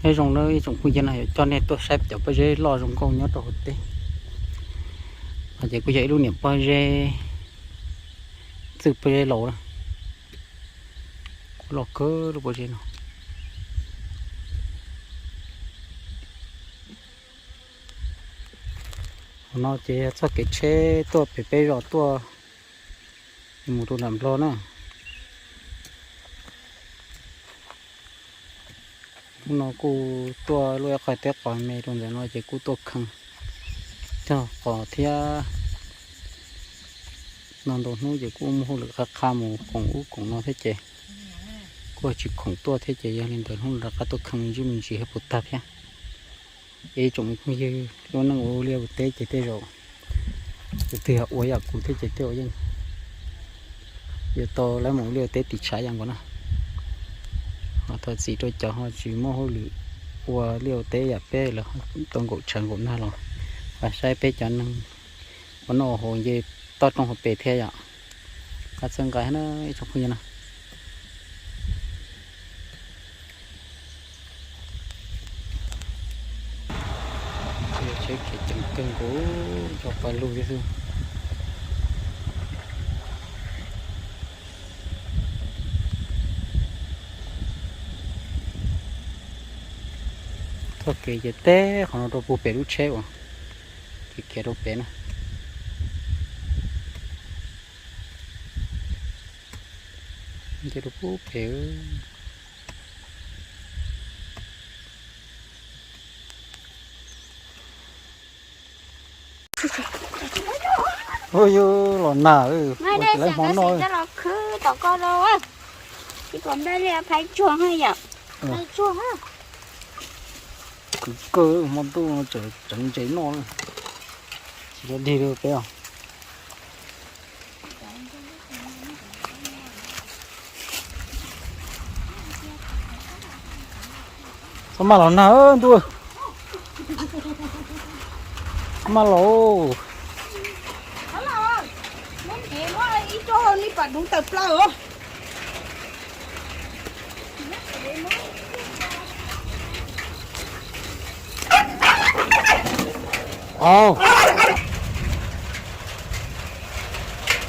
Nyob zoo na ib tsoom phooj ywg na, yuav coj nej tuaj saib cov pob zeb loj zoo nkauj nyob rau hauv teb. No ces kuj yog ib lub niam pob zeb, txwj pob zeb laus na. Kuj loj kawg lub pob zeb no. Hauv no ces yog txoj kev tsheb tuaj pem peb zos tuaj mus rau nram Nplog na. Hnub no kuj tuaj luaj ib qho teb qos me rau ntawm no ces kuj tuaj kheej cog qos thiab. No ntau hnub ces kuj muaj hauj lwm qha qha mus khoom ub khoom no thiab ces kuj tsis khoom tuaj thiab ces yog li ntawd hnub no rov qab tuaj kheej me ntsis me ntsis thiab puas tag thiab. Ib tsoom me phooj ywg, lub neej ua liaj ua teb ces tej zaum tus twg ua yam kuv thiab ces tej zaum yeej yuav tau lawv mus ua liaj ua teb tim tshav yam nkaus na. Ho thov txim rau cov ho tsis muaj hauj lwm ua liaj ua teb yam peb los tau nkaum tshav nkaum nag los, ho saib peb cov neeg ua noj ua haus nce toj roob hauv pes thiab yom. Qab txhawb nqa na ib tsoom phooj ywg na. Tsheb khiav ceev kawg nkaus, cov pais lug thiab xwb. Txoj kev ces teb qhov no rau puag pem lub tsheb uas kev khiav rau pem na. Ces rau puag pem. Ua yus los nag, ua tsis lawv hmo noj. Kwv kawg hmo ntuj no tseem tseev ntses noj, tsis tau dig li peb os. Txhob maj los nag ntuj, txhob maj los.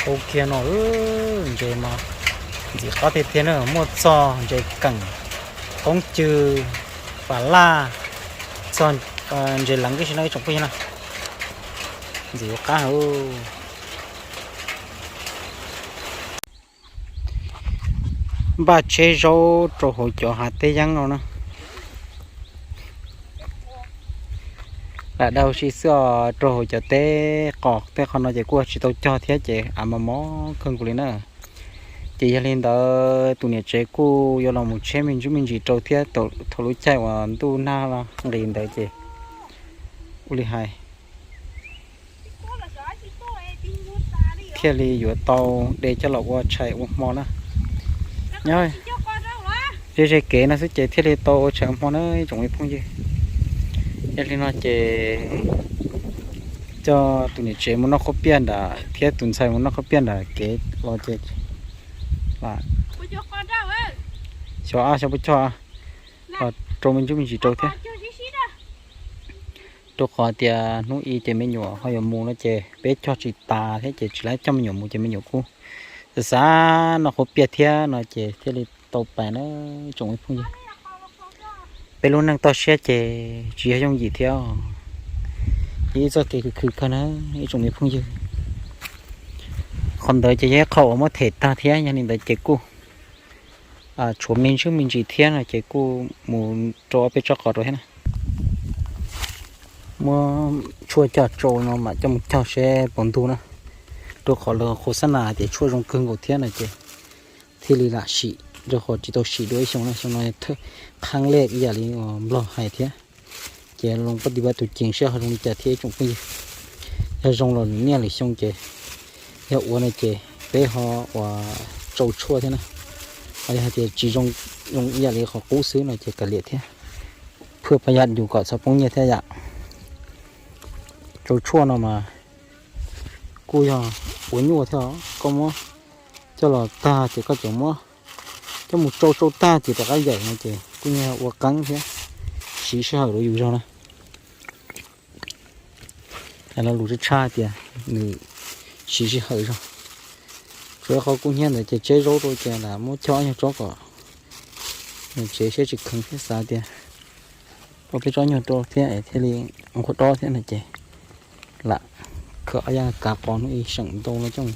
Au kiag no, ntses mas ntxim qab tiag tiag na, muaj txog ntses keem, qoob cw, pas laj, txog ntses leev tib si no ib tsoom phooj ywg na. Ntxim qab heev. Npaj tsheb zaub rau hauv cov hav teb yeeb no na. Lam dau si xwb os, rau hauv cov teb qos tej qhov no ces kuj tsis tau cog thiab ces av mos mos kawg nkaus li na. Ces yog li ntawd tus niam tsev kuj yuav los mus tsheb me ntsis me ntsis rau thiab, thaum lub caij uas ntuj nag nqis ntawd ces ua li hais thiaj li yuav tau de coj los ua tshais ua hmo na. Nyob ze ze kev no xwb ces thiaj li tau ua tshais ua hmo na ib tsoom me phooj ywg. Yog li no ces coj tus niam tsev mus noj qhuav piaj nram thiab tus ntxhais mus noj qhuav piaj nram kev los ces xyov ab xyov puas cog, los rau me ntsis me ntsis rau thiab. Rau qhov tias hnub i ces me nyuam ho yuav mus no ces peb cog tsis tas thiab ces tsis laib coj me nyuam mus ces me nyuam kuj xav xav noj qhuav piaj thiab no ces thiaj li tau pais na tsoom me phooj ywg. Peb lub neej toj siab ces tsis yog yooj yim thiab, yog ib txoj kev khwv khwv kawg na ib tsoom me phooj ywg. Qhov ntawd ces yog ib qho uas muab them tag thiab, yog li ntawd ces kuj tshuav me ntsis me ntsis thiab no ces kuj mus rau ob peb tsob qos rau thiab na. Muab tshuaj coj tsau no mam coj mus cog seb puas ntug na. Rau qhov lawv qhuav xab nas hais tias tshuaj zoo kawg nkaus thiab no ces thiaj li lam sim, rau qhov tsis tau sim dua ib xyoo no, xyoo no qhab lej ib yam li uas Nplog hais thiab. Ces loo pab tis pab tus ceev seb ho zoo li cas thiab ib tsoom phooj ywg. Yog zoo los lwm niaj lwm xyoo ces yog ua no ces peb ho uas tsau tshuaj thiab na. Ho yog hais tias tsis zoo, zoo ib yam li qhov qub xwb no ces kav liam thiab, phwj pab yam yus kom txhob poob nyiaj thiab yam. Tsau tshuaj no mas kuj yog ua nyuaj thiab, koj muab coj los tag ces koj tseem muab coj mus tsau tsau tag ces rov qab yaim no ces kuj yog ua qeeb thiab. siv sij hawm rau yus zog na. Lo lus tshaj tshaj tias nws siv sij hawm zog. Tsuas yog qhov kub hnyiab ntawd ces tseb zaub rau ces lam muab chob nyuag tsob kom nws tsev siab tsis kheev thiab xav tias ua peb tsob nyuag rau thiab es thiaj li nquag dob thiab no ces lam khaws ob yav kav qos hnub ib seem ntau no coj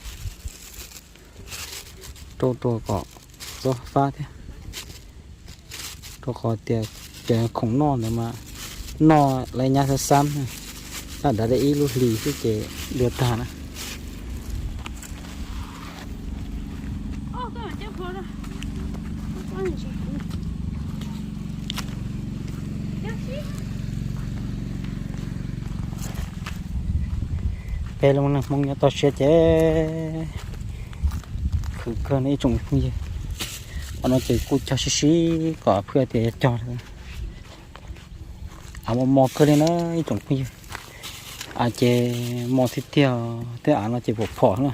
rau rau kom txhob fab thiab. Rau qhov tias cov khoom noj ntawd mas noj lawv nyab xab xab, tab dav li ib lub hlis xwb ces dua tag na. Peb lub neej Hmoob nyob toj siab ces khwv kawg no ib tsoom phooj ywg. Qhov no ces kuj cog sib sib kom phwj tias yuav cog lawm. Av mos mos kawg li na ib tsoom phooj ywg. Av ces mos tiag tiag, tej av no ces pom phom na.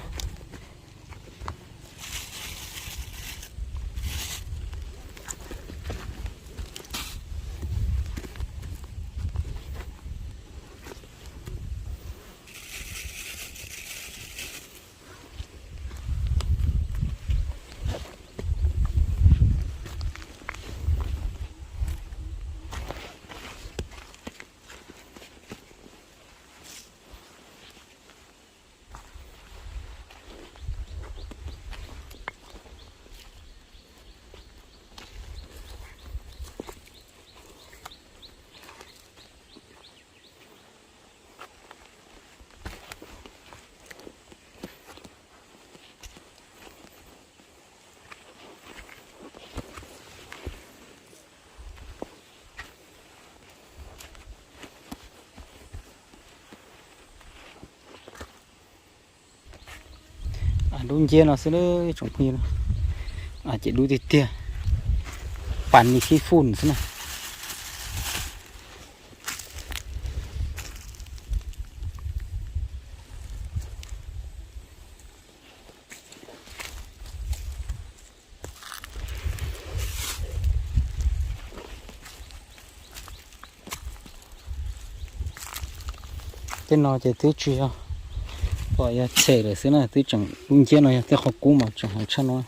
Dub nciab no xwb ib tsoom phooj ywg, ces dub tiag tiag, pas ni fib fun xwb na. Tej no ces twb tsis yog, kom yog tshem lawm xwb na, twb tseem dub nciab no yog tej qhov kub mas tseem heev tshaj no.